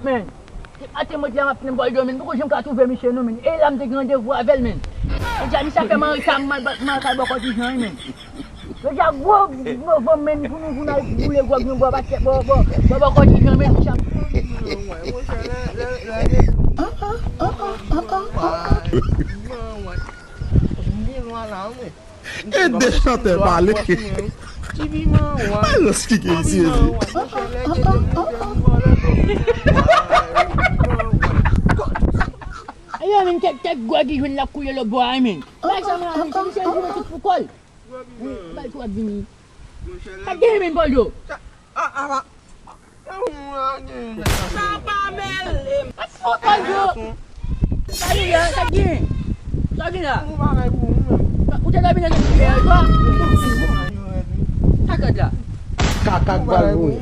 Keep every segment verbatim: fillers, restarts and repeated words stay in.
Men, se atè mwen di a m ap fè nan bòl do, men m poko janm ka twouve misye non, men. E la m te gen randevou avè l, men. Jodi a misye ap fè mari sa, m al ba- m al kay bò kòtijan wi, men. Jodi a gwo novanm, men, pou nou, pou n al boule gwòg nou bò baskèt, bò, bò, bò, bò kòtijan, men, misye ap E de chantè pale. Alòs ki gen isi ezi. Ayo, men, tèt, tèt gwòg li jwenn l ap kouye lòt bò a, men. Bay sa, men, misye, misye jwenn tout pou kò l. Wi, bay tou ap vini. Sa gen, men, Poldo. Sa pa mele. Sa gen, sa gen. Sa gen. Sa gen la. Ou te dòmi nan kiyè a, sa. Sa kòd la. Kaka k pral voye.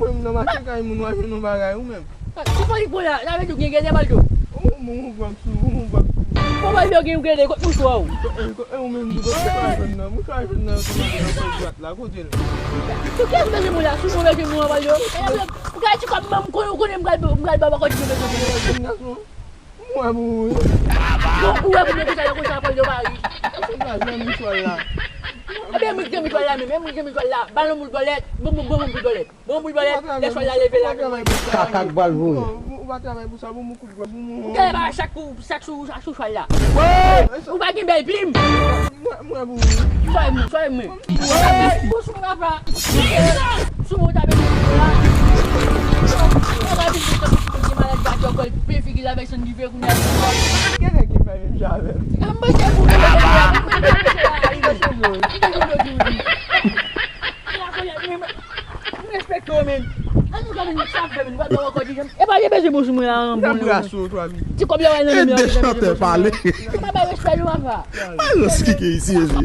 Ti fò li pou la, sa vle di ou gen gèlè, Poldo. Bon, Poldo gen gèlè, kot mouchwa ou? Sou kiyès bezwen mwen la? Sou mwen bezwen mwen, Poldo? Ou ka di kòm mwen, m konnen, ou konnen m pral, m pral ba w kòd mwen bezwen mwen. Mwen pou ou wi. Bon, ou wè pou mwen konsa, konsa, Poldo pa rich. Ebyen, mwen ki te mwen la menm, mwen ki te mwen la. Balon boul bòlèt, bon, bon, bon, bon, boul bòlèt. Bon, boul bòlèt, lè chwal la leve la. Kaka k pral voye. Ou pa travay pou sa, pou mwen kout gòj, pou mwen. Ou te pa chak kou, chak sou, chak sou chwal la. Ou pa gen bèl plim. Mwen, mwen pou ou. Chwal mwen, chwal mwen. Bon, sou mwen papa. Sou mwen ou ta mete sou la. Ou pa vin pou sou mwen ki malad gate kòl, pe figi la vèk sann dife kounye a. Gen nèg ki fè menm jan avè m. An mwen se pou mwen. Mwen respekte w, men. An nou ka vin sa fè, men, nou pa dwe ankò di janm. E pa gen bezwen bon sou mwen la, an, bon. Ti kòb yo wè nan men yo. E de chantè pale. E pa bay respè nou, papa. Alòs ki gen isi ezi.